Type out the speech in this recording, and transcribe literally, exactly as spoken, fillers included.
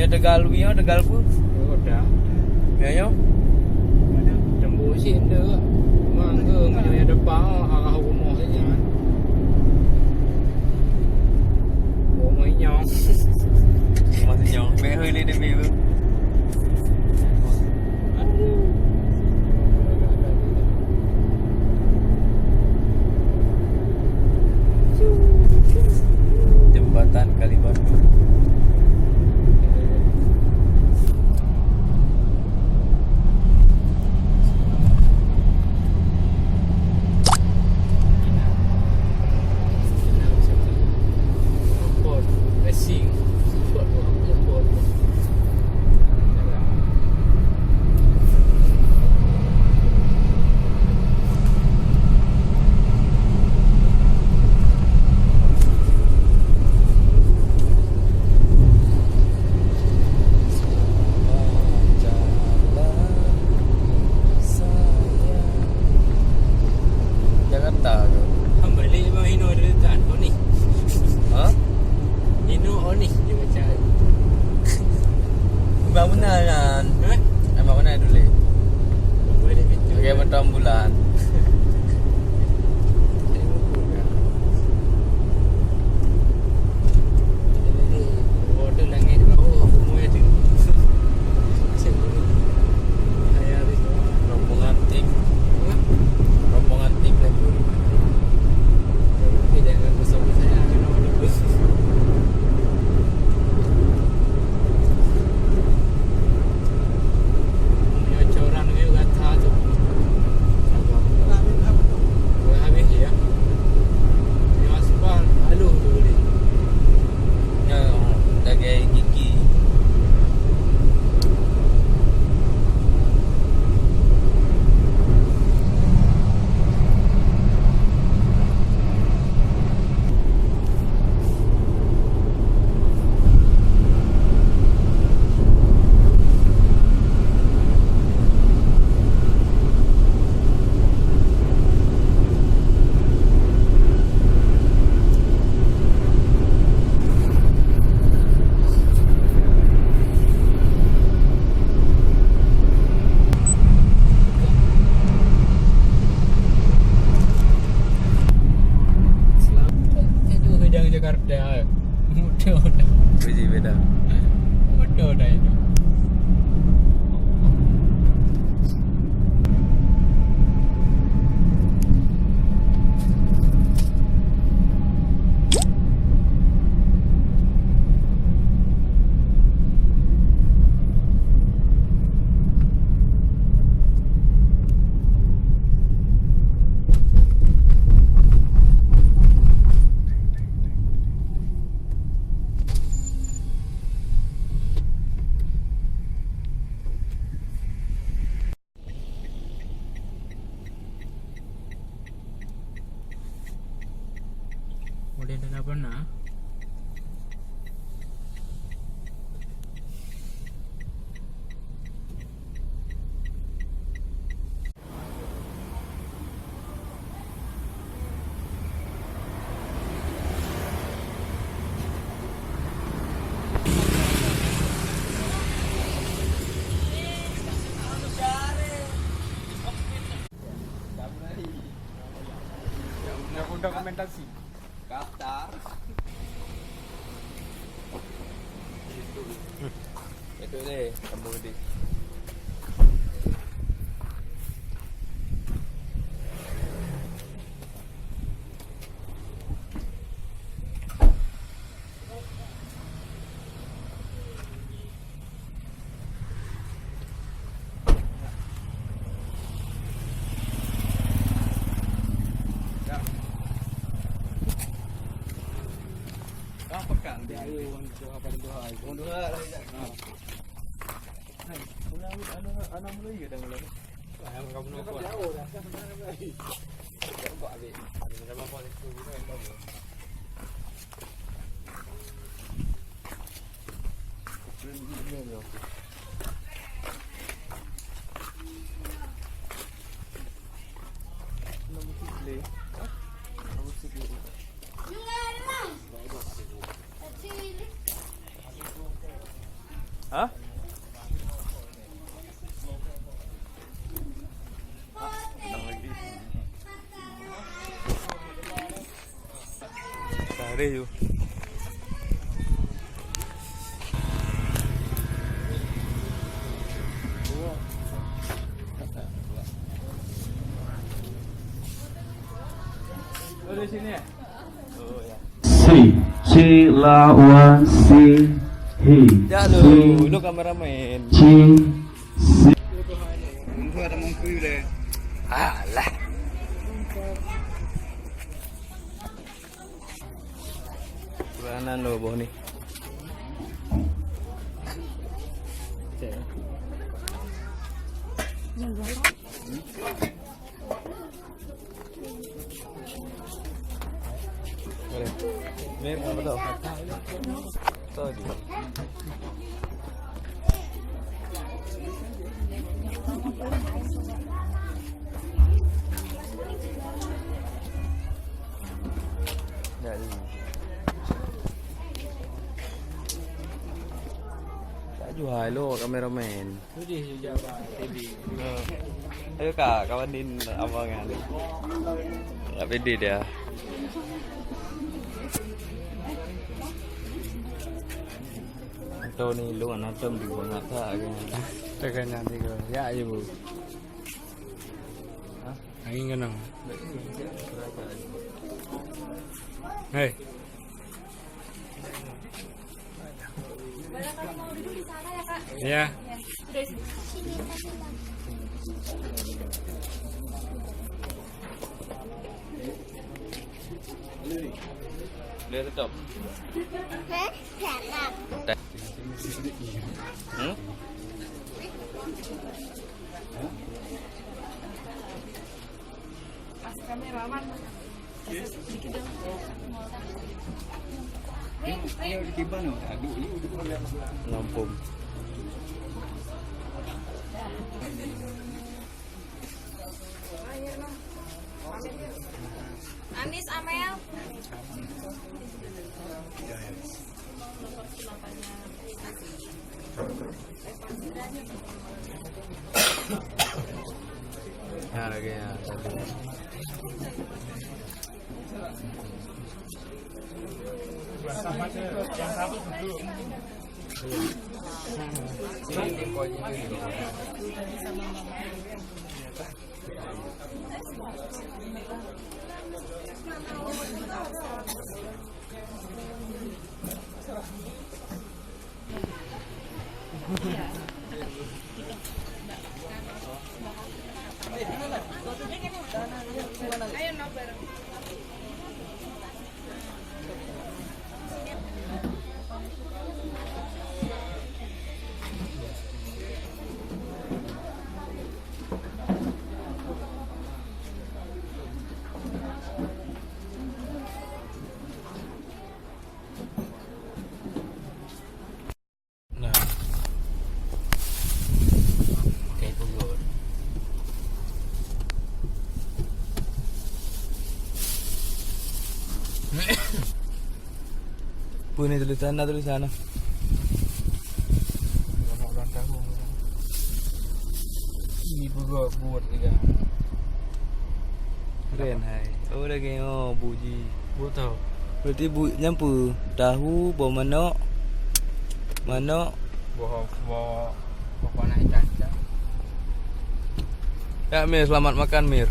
Tegal Wio, Tegal Pu. Oh, dah. Ya, ya. Tembus sih, dah. Mang ke, macam yang depan, oh, arah rumah saja. Rumah inyong. Rumah inyong. Meh hui le demi tu. Jembatan Kalibatu. Jakarta ke? Hamba lé bang inoe dari tan, oh ni. Ha? Inoe, oh ni, dia baca. Bang benar kan? Ha? Nampak benar dulu. Okey, betul bulan. Rombongan tim. Rombongan tim lagi. Nyoe dagée gigi. Selamat datang di Jakarta. Mudah dah. Biji beda. Mudah dah itu. Boleh dah dapat nak? Dokumentasi. Qatar. Itu deh, kampung gede. Ayo. Oh, di sini ya? Oh, ya. Si, si lawan si, hi. Ya, si. Lu, lu kameramen. Ci, si. Alah. Bagaimana lo boh ni? Boleh. Mir, apa tau? Tau dia. Jadi. Tak jual lo kameramen. Ayo kak, kawan din abang kan. Tak pede dia. Atau ni lu anak tem di bunga tak kan. Tekan nanti ke. Ya, ibu. Angin kena. Hei. Ya. Boleh tutup. Hmm? Nampung. Anis Amel. Ya, lagi ya. Nah. Kayak pukul. Apa ni tulisan dah, tulisan dah? Selamat ulang tahun. Ini pun buat tiga. Keren hai. Oh, daging, oh, buji. Betul. Berarti bu-, nyan peue? Tahu, bau manok. Manok. Bau, bau, bau panas ikan, ikan. Ya, Mir, selamat makan, Mir.